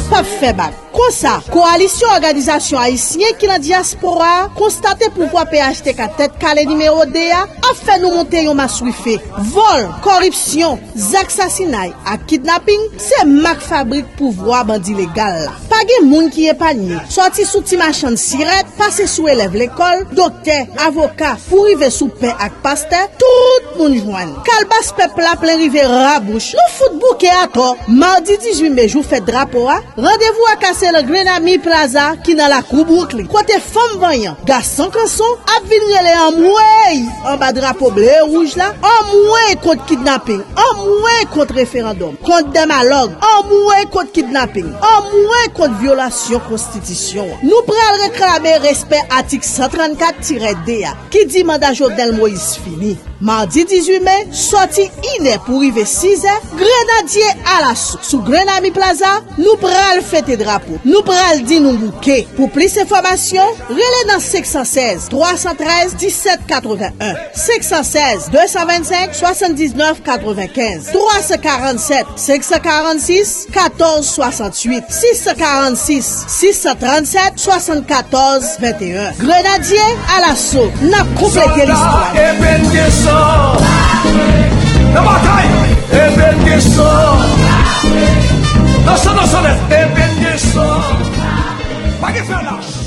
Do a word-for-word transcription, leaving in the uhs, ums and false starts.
p ap fè bak. Konsa, Kowalisyon Òganizasyon Ayisyen ki nan dyaspora a konstate pouvwa P H T K Tèt Kale nimewo de a ap fè nou monte yon maswife. Vòl, kòripsyon, zak sasinay ak kidnaping se mak fabrik pouvwa bandi legal la. Pa gen moun ki epanye, sòti sou ti machann sirèt, pase sou elèv lekòl, doktè, avoka, pou rive sou pè ak pastè, tout moun jwenn. Kalbas pèp la plen rive rabouch. Nou fout bouke atò. Madi dizuit me, jou fèt drapo a, randevou a kase nan Grenami Plaza ki nan lakou Brooklyn, kote fanm vanyan, gason kanson ap vin rele anmwey anba drapo ble e wouj la, anmwey kont kidnaping, anmwey kont referandòm, kont dèmalòg, anmwey kont kidnaping, anmwey kont vyolasyon konstitisyon an. Nou pral reklame respè atik san trannkat tirè de a, ki di manda Jovenel Moïse fini. Madi dizuit me, sòti inè pou rive sizè, Grenadye Alaso sou Grenami Plaza, nou pral fete drapo, nou pral di nou bouke. Pou plis enfòmasyon, rele nan senk san sèz, twa san trèz, disèt katreven en, senk san sèz, de san vennsenk, swasanndiznèf katrevenkenz, twa san karannsèt, senk san karannsis, katòz swasanntuit, sis san karannsis, sis san trannsèt, swasannkatòz venteyen. Grenadye Alaso, n ap konplete listwa. Ebèn gen san nan batay. Ebèn gen san nan san nan san nèf. Ebèn gen san. Pa gen fè lach.